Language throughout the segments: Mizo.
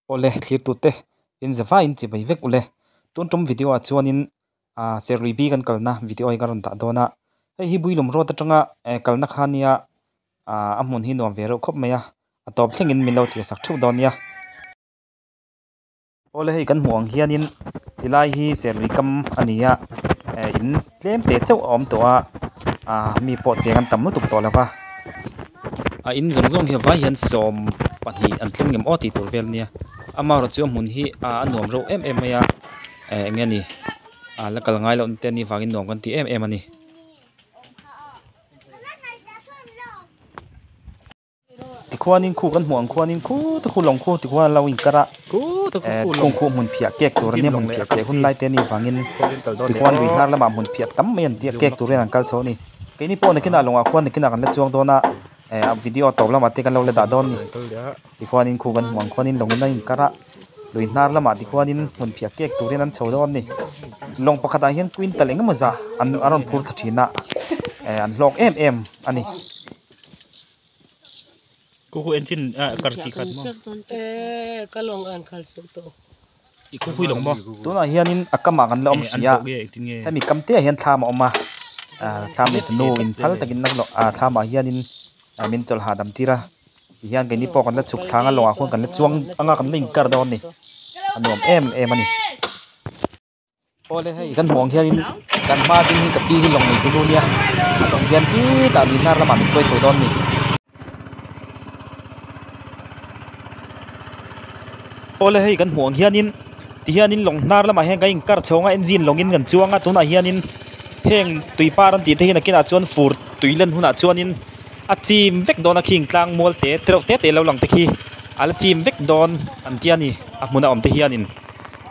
Awle thlir tute in za vaiin chibai vek ule tun tum video ah chuanin ah serlui bi kan kalna video hi ka rawn dah dawn a hei hi builum road atanga eh kalna kha ania ah a hmun hi nuam ve reuh khawp mai a a tawp thlengin min lo thlir sak theuh dawn nia. Awle hei kan hmuh ang hianin tilai hi serlui kam a ni a eh in tlem te chauh a awm tawh a ah mi pawh cheng an tam lutuk tawh lo va a in zawng zawng hi a vai hian 20 an thleng ngem aw tih tur vel a nia amaherawhchu chu a hmun hi ah a nuam reuh em em mai a eh eng nge ni ah la kal ngai loh te anih vangin nuam kan ti em em a ni. Tikhuanin khu kan hmuh ang khuanin khu te khu lawng khu tikhuan an lo inkar a eh khung khu hmun phiah kek tur ania hmun phiah keh hun lai te anih vangin tikhuan lui hnar lamah hmun phiah tam mai an tia kek turin an kal chho a ni keini pawh nakinah lawngah khuan nakinah kan la chuang dawn a eh a video tawp lamah te kan lo la dah dawn a ni tikhuanin khu kan hmuh ang khuanin lawngin a inkar a lui hnar lamah tikhuanin hmun phiah kek turin an chho dawn a ni lawng pakhatah hian quintal engemaw zah an a rawn phur thla thin a eh an hlawk em em a ni. Ku ku engine ah kar chi khat maw? Eh ka lawng an khal suh tawh. I khu pui lawng maw? Tunah hianin a kamah kan la awm Eh an hri a pawh nge engtin nge? hemi kam te ah hian thlam a awm a ah thlam nei tunu in phal takin ah thlamah hianin min chawlh hahdam tir a tihian keini pawh kan la chhuk thlang a lawngah khuan kan la chuang anga kan la inkar dawn a ni a nuam em em a ni. Awle hei kan hmuh ang hianin kan hma ding hi ka pi hi lawng nei tulu nia a lawng hian khitah lui hnar lamah min hruai chho dawn a ni. Awle hei kan hmuh ang hianin tihianin lawng hnar lamah hian kan inkar chho ang a engine lawngin kan chuang a tunah hianin heng tui par an tih te hi nakinah chuan fur tui len hunah chuanin a chim vek dawn a khing tlang mual te tereuh te te lo lang te khi a la chim vek dawn an tia ni a hmun a awm te hianin.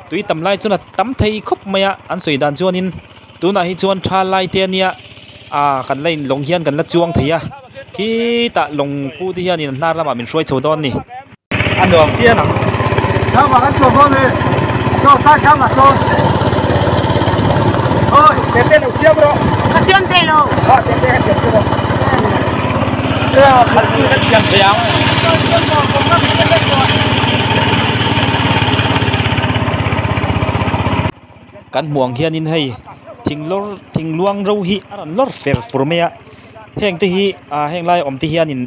Tui tam lai chuan a tam thei khawp mai a an sawi dan chuanin tunah hi chuan tha lai te ania ah kan la in lawng hian kan la chuang thei a khitah lawng pu te hianin a hnar lamah min hruai chho dawn a ni. A nuam chian ang. Thlamah kan chhuak dawn e. Saw ta thlamah sawn. Oi, tete lo siam rawh. Ka siam thei lo. Ah, tete ka siam thei lo. Khalh chu ka siam thei ang. Kan hmuh ang hianin hei thing lawr thing luang ro hi a rawn lawr fer fur mai a heng te hi ah heng lai awm te hianin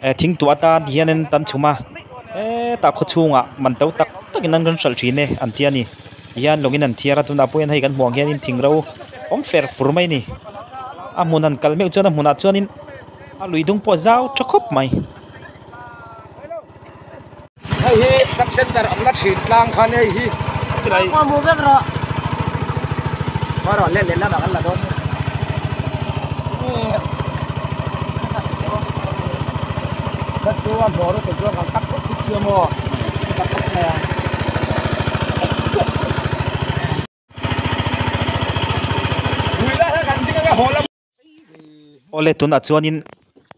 eh thing tuah atan ti hianin an chhum a hetah khaw chhungah man to tak takin an rawn hralh thin e an ti a ni tihian lawngin an thiar a tunah pawh hian hei kan hmuh ang hianin thing ro awm fer fur mai a ni a hmun han kal meuh chuan a hmunah chuanin a lui dung pawh a zau tha khawp mai. Hei hi sub center awmna thin tlang khan hei hi Aw mu vek rawh. Haw rawh let leh lamah kan la dawn. Sat chu a hmawr lutuk chuan kan tak thut thut sia maw tak thut mai a. Awle tunah chuanin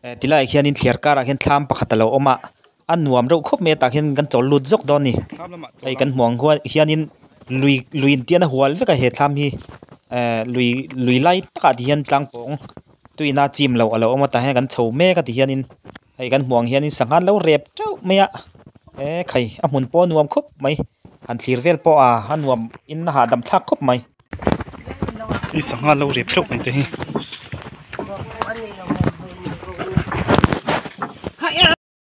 eh tilaiah hianin thliar karah hian thlam pakhat a lo awm a a nuam reuh khawp mai a tah hian kan chawl lut zawk dawn a ni hei kan hmuh ang huan hianin lui lui intian a hual vek a he thlam hi eh lui lui lai takah ti hian tlang pawng tuina chim loh a lo awm a tah hian kan chho mek a ti hianin hei kan hmuh ang hianin sangha an lo rep teuh mai a eh khai a hmun pawh a nuam khawp mai han thlir vel pawh a a nuam in a hahdam thlak khawp mai. I sangha lo rep teuh mai te hi.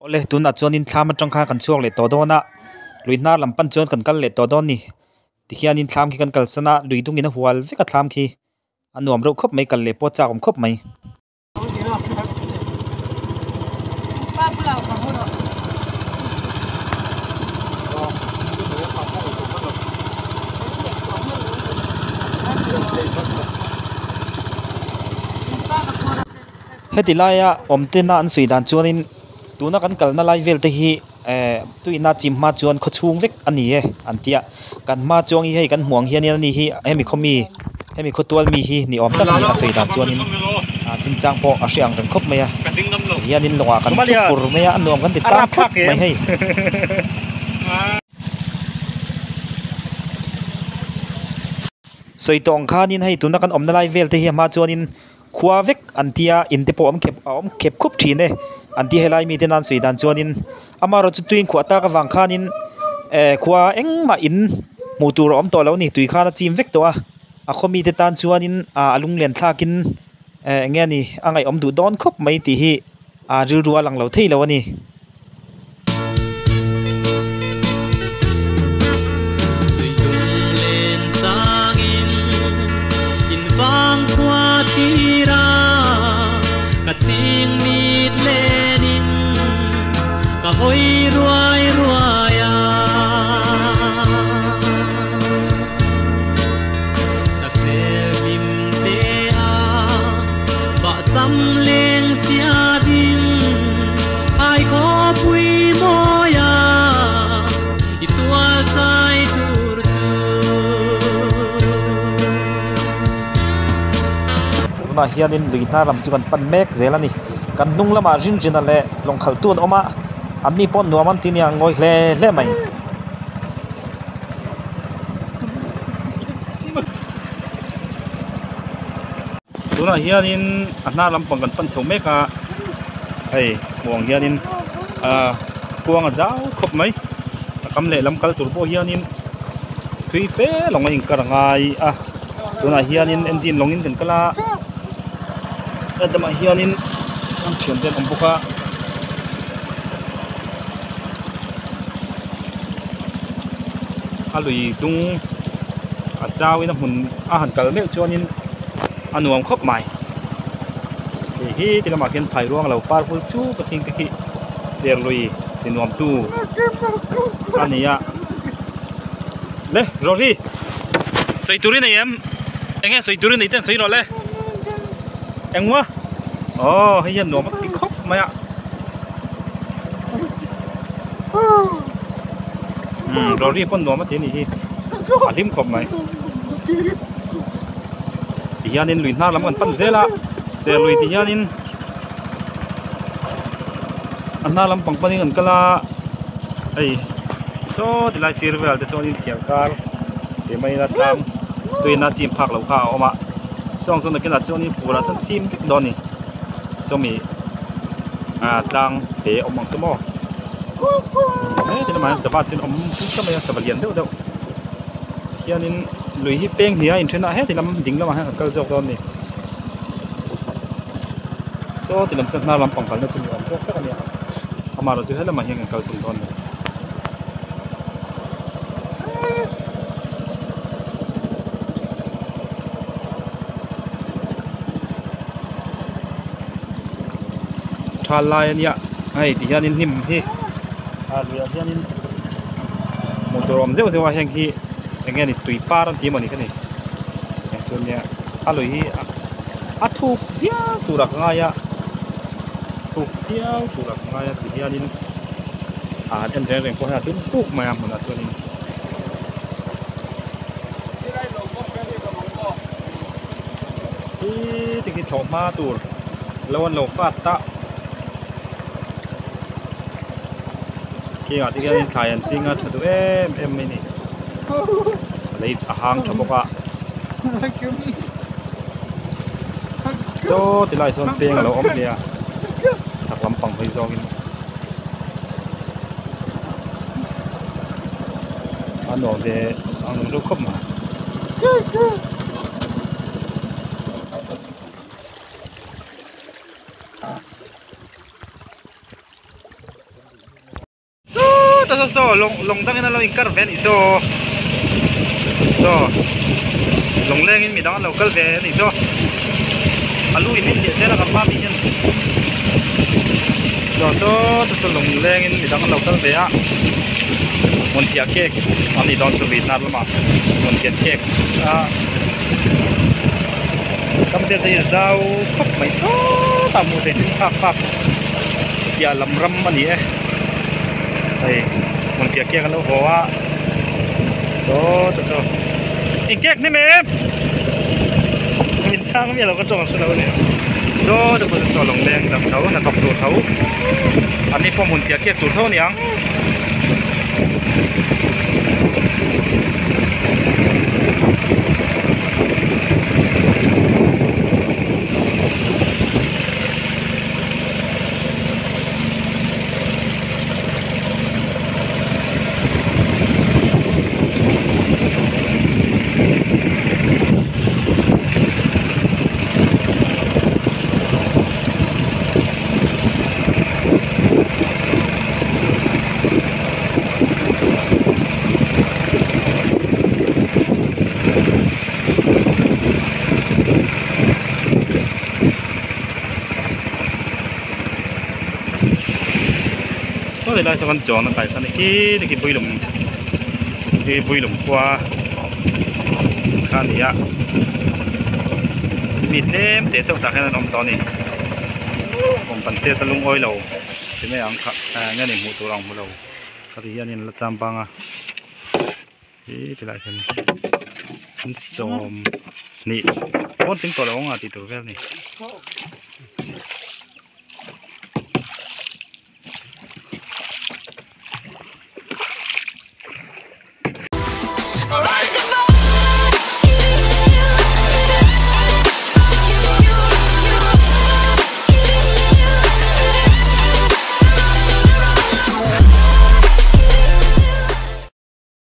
Awle tunah chuanin thlam atang khan kan chhuak leh tawh dawn a lui hnar lam pan chuan kan kal leh tawh dawn a ni tikhianin thlam khi kan kalsan a lui dungin a hual vek a thlam khi a nuam reuh khawp mai kal leh pawh a chak awm khawp mai. Heti laia awm tena an sawi dan chuanin tuna kan kalna lai vel te hi eh tuina chim hma chuan khaw chhung vek a ni e an tia kan hma chuang hi hei kan hmuh ang hian ani hi hemi khaw mi hemi khaw tual mi hi ni awm tak a ni a sawi dan chuanin ah chinchang pawh a hre ang reng khawp mai a hianin lawngah kan thu fur mai a a nuam kan ti tlang khawp mai hei. Sawi tawh ang khanin hei tuna kan awmna lai vel te hi a hma chuanin khua vek an tia in te pawh a awm khep a awm khep khup thin e an tia helai mite nan sawi dan chuanin amaherawhchu tuiin khuah tak avang khanin Eh khua engmah in hmuh tur a awm tawh lo a ni tui khan a chim vek tawh a a khaw mite tan chuanin ah a lunglen thlakin eh eng nge a ni a ngaihawm duh dawn khawp mai tih hi ah rilru a lang lo thei lo a ni. Tunah hianin lui hnar lam chu kan pan mek zel a ni kan hnung lamah rinrina leh lawng khalh tu an awm a anni pawh nuam an ti nia an ngawi hle hle mai. Tunah hianin a hnar lampang kan pan chho mek a hei hmuh ang hianin ah kuang a zau khawp mai a kam lehlam kal tur pawh hianin thui fe lawng a inkar a ngai a tunah hianin engine lawngin kan kal a hetlaiah hianin an thiante an awm bawk a. A lui dung a zauin a hmun a han kal meuh chuanin a nuam khawp mai hei hi ti lamah khian phai ruang lo par hul chuk a khing te khi serlui ti nuam tu a ni a le Rory sawi tur i nei em eng nge sawi tur i neih ten sawi rawh le engmaw aw hei hian nuam a ti khawp mai a. Umm Rory pawn nuam a ti a nih hi a hlim khawp mai ti hianin lui hnar lam kan pan zel a serlui ti hianin a hnar lampang panin kan kal a hei saw tilai sir velah te chuanin thiar kar tih mai ila tlang tuiin a chim phak loh kha a awm a sawng sawn nakinah chuanin fur ah chuan chim vek dawn a ni. Sawmi ah tlang te awm ang chu maw heti lamah hian sava te an awm nasa mai a sava lian deuh deuh hianin lui hi peng hnih a inthen a heti lam ding lamah hian kan kal zawk dawn a ni saw ti lam sawn hnar lampang kalna chu ni awm zawk tak a nia amaherawhchu helamah hian kan kal thung dawn a ni. Tha lai a nia hei ti hianin hnim hi a luiah hianin hmuh tur a awm zeuh zeuh a heng hi eng nge ni tui par an ti emaw ni ka ni eng chu nia a lui hi a thuk viau turah ka ngai a thuk viau turah ka ngai a ti hianin ah han en reng reng pawh hian a dum kuk mai a hmunah chuanin. Hi ti khi thlawh hma tur lo an lo fat ta khingah te hianin thlai an ching a tha duh em em mai a ni a lei a hang tha bawk a saw ti lai sawn peng a lo awm hle a chhak lampang hawi zawngin a nuam ve ang reuh khawp mai. Saw saw lawng lawng dangin an lo inkar ve a nih saw saw lawng lengin mi dang an lo kal ve a nih saw a lu in min hliah zel a kan hma mi hian saw saw te saw lawng lengin mi dang an lo kal ve a hmun phiah cake an nih dawn chu lui hnar lamah hmun phiah cake a kam vel te hi a zau khawp mai sawtah hmuh theih chu phak phak piah lam ram a ni e hei hmun piah cake an lo haw a saw te saw eng cake hnem em min chhang miah lo ka tawng hre lo a ni saw te pawh chu saw lawng leng dang tho hnathawk tur tho an ni pawh hmun piah cake tur tho a ni ang. lai saw kan chuan a kai kha ni khi te khi builum khi builum khua kha a ni a mi tlem te chauh tah hian an awm tawh a ni kum kan set a lungawi lo ti mai ang kha eng nge ni hmuh tur ang hmu lo kha ti hian in la cham bang a ih ti lai hian an sawm hnih pawn tling tawh lo ang a tih tur vel a ni.